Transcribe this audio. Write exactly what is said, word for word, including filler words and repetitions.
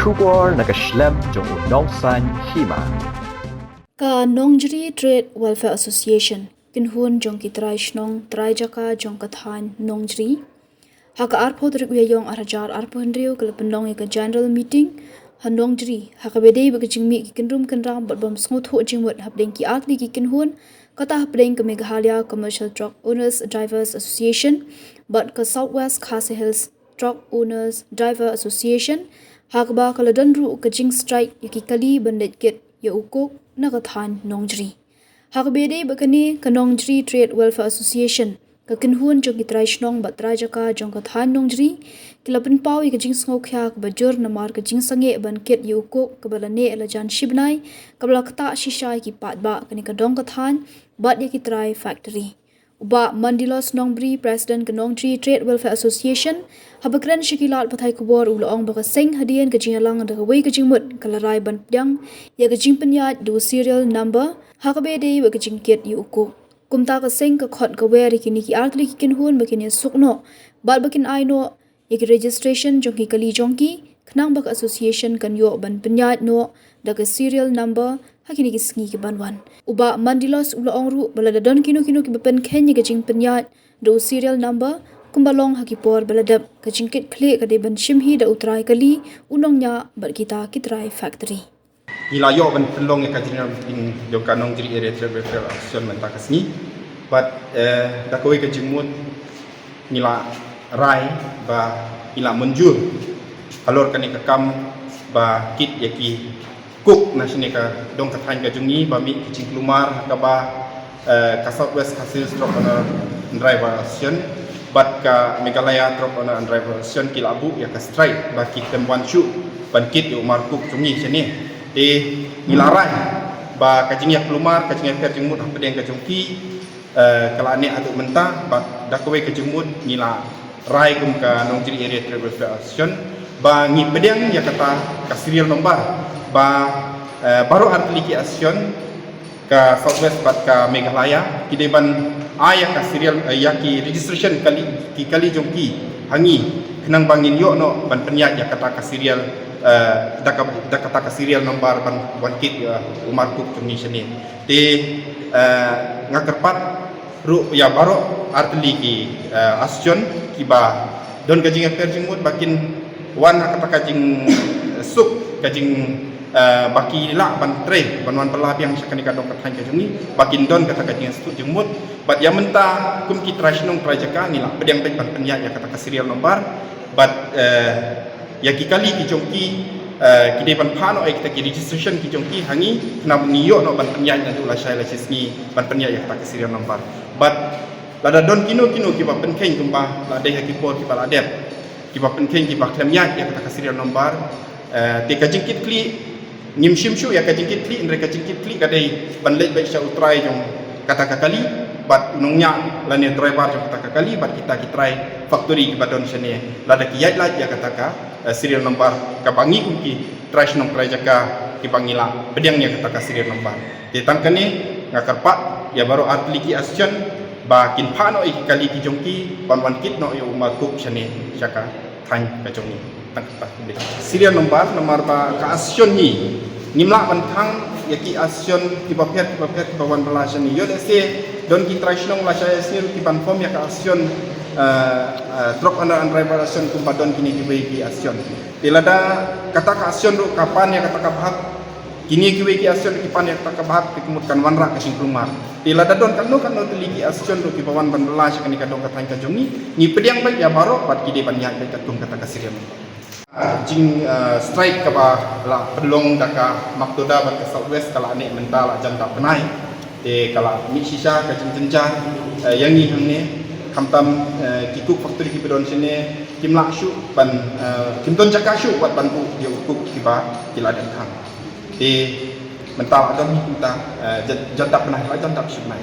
Khubor na ka shlem jong u nongsan hima. Ka Nongjri Trade Welfare Association, kynhun jong ki trai shnong trai jaka jong ka thaiñ Nongjri, ha ka arphew tarik u Ïaïong arhajar arphew hynriew ka la pynlong ïa ka general meeting ha Nongjri, ha kaba ïadei bad ka jingmih ki kynrum kynram bad bym sngewthuh jingmut hapdeng ki artylli ki kynhun, kata hapdeng ka Meghalaya Commercial Truck Owners Drivers Association bad ka South West Khasi Hills Truck Owners Driver Association, ha kaba ka la don ruh ka jingstrike ïa ki kali ban leit kit ïa u coke na ka thaiñ Nongjri. Ha kaba ïadei bad kane, ka Nongjri Trade Welfare Association, ka kynhun jong ki trai shnong bad trai jaka jong ka thaiñ Nongjri, ki la pynpaw ïa ka jingsngewkhia kaba jur namar ka jingsangeh ban kit ïa u coke kaba la neh la jan shibnai, kaba la ktah shisha ïa ki paidbah kane ka dong ka thaiñ bad ïa ki trai factory. U Bah Mandilos Nongbri, President ka Nongjri Trade Welfare Association, haba kren sha ki lad pathai khubor u la ong ba ka seng hadien ka jingïalang da kawei ka jingmut ka la rai ban pdiang ïa ka jingpynïaid da u serial number ha kaba ïadei bad ka jingkit ïa u coke. Kumta ka seng ka khot ka wer ïa kine ki artylli ki kynhun ba kin ïasuk noh bad ba kin ai noh ïa ki registration jong ki kali jong ki, khnang ba ka association kan ïoh ban pynïaid noh da ka serial number ha kine ki sngi ki ban wan. U Bah Mandilos u la ong ruh ba lada don kino kino kiba pynkheiñ ïa ka jingpynïaid da u serial number, kumba long ha ki por ba la dep, ka jingkit khlieh ka dei ban shim hi da u trai kali, u nongñiah bad kita ki trai factory. Ngi la ïoh ban pynlong ïa ka general meeting jong ka Nongjri Area Trade Welfare Association mynta ka sngi. Bad, eh, da kawei ka jingmut ngi la rai ba ngi la mynjur halor kane ka kam ba kit ïa ki coke na shane ka dong ka thaiñ ka jong ngi, ba mih ki jingkulmar ha kaba, eh, ka South West Khasi Hills Truck Owner and Driver Association bad ka Meghalaya Truck Owner and Driver Association ki la buh ïa ka strike ba ki khlem wan shuh ban kit ïa u mar coke jong ngi shane. Te ngi la rai ba ka jingïakulmar, ka jingïapher jingmut hapdeng ka jong ki, eh, ka la neh haduh mynta, bad da kawei ka jingmut ngi la rai kum ka Nongjri Area Trade Welfare Association ba ngi pdiang ïa kata ka serial number ba, eh, baroh artylli ki association, ka South West bad ka Meghalaya, ki dei ban ai ïa ka serial, eh, ïa ki registration kali, ki kali jong ki ha ngi, khnang ba ngin ïoh noh ban pynïaid ïa kata ka serial, eh, da ka, da kata ka serial number ban wan kit ïa u mar coke jong ngi shane. Te, eh, nga kyrpad ruh ïa baroh artylli ki, eh, association kiba don ka jingïapher jingmut ba kin wan ha kata ka jingsuk, ka jing, eh, ba ki lah ban trei, ban wan bylla biang sha kane ka dong ka thaiñ ka jong ngi, ba kin don kata ka jingsuk jingmut. Bad ïa mynta kum ki trai shnong trai jaka ngi la pdiang beit ban pynïaid ïa kata ka serial number. Bad, eh, ïa ki kali ki jong ki, eh, ki dei ban phah noh ïa kita ki registration ki jong ki ha ngi, khnang ba ngin ïoh noh ban pynïaid naduh lashai lashisngi ban pynïaid ïa kata ka serial number. Bad lada don kino kino kiba pynkheiñ kumba la dei ha ki por kiba la dep, kiba pynkheiñ kiba khlem ïaid ïa kata ka serial number, eh, te ka jingkit khlieh, ngim shim shuh ïa ka jingkit khlieh, hynrei ka jingkit khlieh ka dei ban leit beit sha u trai jong kata ka kali bad u nongñiah lane driver jong kata ka kali bad kita ki trai factory kiba don shane, lada ki ïaid lait ïa kata ka, eh, serial number kaba ngi kum ki trai shnong trai jaka kiba ngi la pdiang ïa kata ka serial number. Te tang kane nga kyrpad ïa baroh artylli ki association ba kin phah noh ïa ki kali ki jong ki ban wan kit noh ïa u mar coke shane sha ka thaiñ ka jong ngi. Tang kata. Serial number, namar ba ka association ngi ngim lah ban khang ïa ki association kiba pher kiba pher kiba wan bylla shane. Ïoh lehse don ki trai shnong lashai ïa sngi ruh ki ban form ïa ka association, eh, eh, Truck Owner and Driver Association kumba don kine kiwei ki association. Te lada kata ka association ruh ka pan ïa kata ka bhag, kine kiwei ki association ki pan ïa kata ka bhag, te ka mut kan wanrah ka jingkulmar. Te lada don katno katno tylli ki association ruh kiba wan ban bylla sha kane ka dong ka thaiñ ka jong ngi, ngi pdiang beit ïa baroh bad ki dei ban ïaid beit katkum kata ka serial number. Ah, jing, ah, strike kaba la pynlong da ka MaKTODA bad ka South West ka la neh mynta la jan dap bnai. Te ka la mih shisha ka jingjynjar, eh, ïa ngi hangne, khamtam, eh, ki coke factory kiba don shane kim lah shuh ban, eh, kim don jaka shuh wat ban buh ïa u coke kiba ki la dep khang. Te mynta la don hi kumta, eh, jan, jan dap bnai, la jan dap shi bnai.